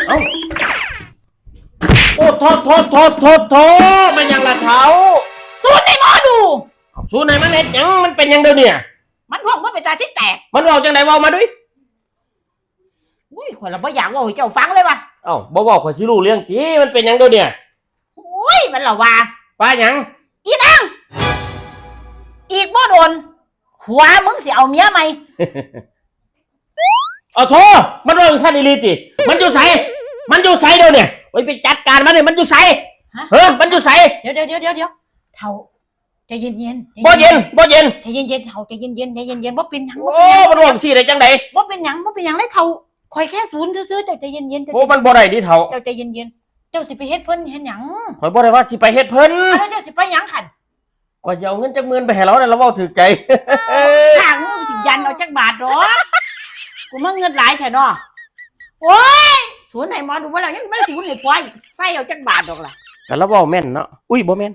ເອົ້າ ໂອ້ ໂທດ ໂທດ ໂທດ ໂທດ ໂທດ ແມ່ນຫຍັງລະເຖົ້າ? ສູນໃຫ້ໝໍດູ. ເອົ້າ ສູນໃຫ້ມັນເຮັດຫຍັງ? ມັນເປັນຫຍັງດຽວນີ້? ມັນທ້ອງບໍ່ເປັນຕາຊິແຕກ. ມັນເວົ້າຈັ່ງໃດ? ເວົ້າມາດຸ. ໂອ້ຍ ຂ້ອຍລະບໍ່ຢາກເວົ້າໃຫ້ເຈົ້າຟັງເລີຍວ່າ. ເອົ້າ ບໍ່ເວົ້າຂ້ອຍຊິຮູ້ເລື່ອງຕິ? ມັນເປັນຫຍັງດຽວນີ້? ໂອ້ຍ ມັນລະວ່າ. ວ່າຫຍັງ? ອີນາງ ອີກບໍ່ດົນ ຜົວມຶງຊິເອົາເມຍໃໝ່. ເອົາໂທ ມັນເວົ້າຈັ່ງຊັ້ນອີ່ຫຼີຕິ? ມັນຢູ່ໃສ? ມັນຢູ່ໃສດຽວນີ້? ໂອ້ຍ ໄປຈັດການມັນນີ້ ມັນຢູ່ໃສ? ຮະ? ເອີ ມັນຢູ່ໃສ? ດຽວໆໆໆ ເຖົ້າ ໃຈເຢັນໆ ບໍ່ເຢັນ ບໍ່ເຢັນ ໃຈເຢັນໆ ເຖົ້າ ໃຈເຢັນໆ ໃຈເຢັນໆ ບໍ່ເປັນຫຍັງ. ໂອ້ ບໍ່ເປັນຫຍັງ ມັນເວົ້າຈັ່ງຊີ້ໄດ້ຈັ່ງໃດ? ບໍ່ເປັນຫຍັງ ບໍ່ເປັນຫຍັງເລີຍເຖົ້າ ຂ້ອຍແຄ່ສູນຊື່ໆ ເຈົ້າໃຈເຢັນໆ ເຈົ້າ ໂອ້ ມັນບໍ່ໄດ້ເດ້ເຖົ້າ ເຈົ້າໃຈເຢັນໆ ເຈົ້າຊິໄປເຮັດເພິ່ນເຮັດຫຍັງ? ຂ້ອຍບໍ່ໄດ້ວ່າຊິໄປເຮັດເພິ່ນ. ແລ້ວເຈົ້າຊິໄປຫຍັງຫັ້ນ? ຂ້ອຍຊິເອົາເງິນຈັກໝື່ນໄປໃຫ້ລາວ ລາວເວົ້າຖືກໃຈ. ຂ້າງມຶງຊິຢັນເອົາຈັກບາດດອກ ກູມາເງິນຫຼາຍແທ້ເນາະ. ໂອ້ຍ ສູນໃຫ້ໝໍດູບໍ່ແລ້ວ ຍັງຊິມາສູນໃຫ້ຜົວອີກ ໃສ່ເອົາຈັກບາດດອກລະ. ກະລາວເວົ້າແມ່ນເນາະ. ອຸ້ຍ ບໍ່ແມ່ນ